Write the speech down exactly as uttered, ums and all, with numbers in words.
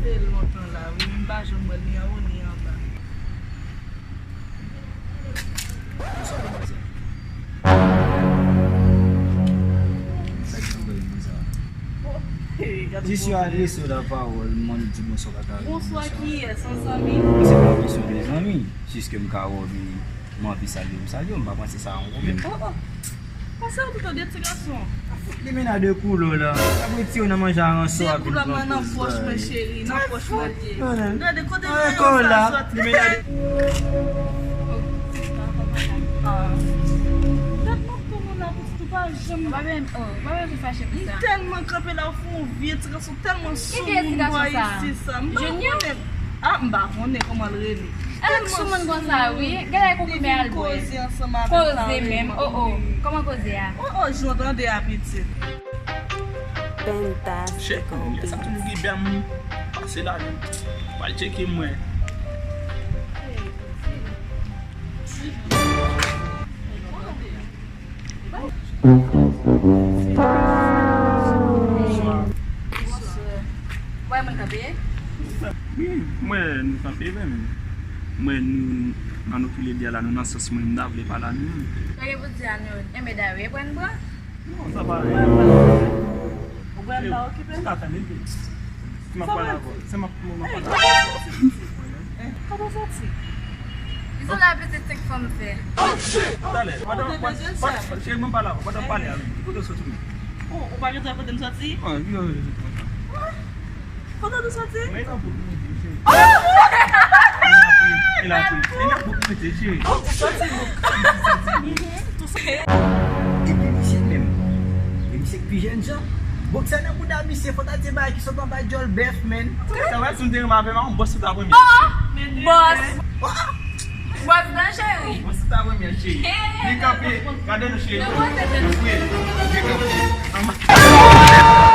Se lontan la, wi, m pa janm wè l ni anwo ni anba. Bonswa, demwazèl. Sa ki anvoye m konsa? Oh, hey, gade. Jis yo adrese w lapawòl, m annik di bonswa, pa ka. Bonswa, kiyès, an zanmi? Se pa kesyon de zanmi, jis ke m ka wè w, men m anvi salye w, m salye w, m pa panse sa a yon pwoblèm. Oh, oh. Pase w toutan de ti gason. Fout limena de koulè w la. Ap retire w nan manje a ranson a vin pran poz la. Koulè mwen nan pòch mwen, cheri, nan pòch mwen l ye. Gade kote mwen sa soti. Limena de. Ah. Gad mwen pou nou la, pitit, ou pa janm. Ou pa bezwen, oh, ou pa bezwen fache pou sa. Li tèlman kanpe la, ou fè yon vye ti gason tèlman soumoun bò isi sa. M pa konnen. Ah, m pa konnen kòman l rele. Èk soumoun konsa, wi. Gade koukou men al bwè. Koze menm. Oh, oh. Kòman koze a? Oh, oh, jan w tande a, pitit. Fantastic. Chè, sa toujou gen bèm pase la, wi. Pral tcheke mwen. Bonswa. Ou wè moun kanpe? Wi, m wè nou kanpe vre, men m wè nou nan okilè byè la, nou nan sans mwen, m ta vle pale a nou menm. Sa gen pou di a nou, enben dayè, pran pran. Non, sa pa anyen. Ou pral pa okipe? Ou ka tann li. Se m ap pale avè w. Se m ap pale avè w. Kote w soti? Li se la pitit senk fanm fè. Oh, shit! Talè, pandan, pandan, cheri, mwen pale avè w, pandan pale avè m. Kote w soti menm? Oh, ou pa gen kote m soti? Oh, wi, wi, wi, wi. Kote nou soti? Mwen nan bout mwen te, cheri. E nan bout mwen te, cheri. Epi misye menm, e misye k pi jèn jan. Bòksè nan bouda misye, fò ta di bagay ki sot anba djòl bèf, men. Sa wè, si m te renmen avè m, yon bòs sot apre m. Bòs. Bòs nan cheri. Bòs sot apre m, cheri. Li kanpe, gade nou, cheri. Wi, li kanpe.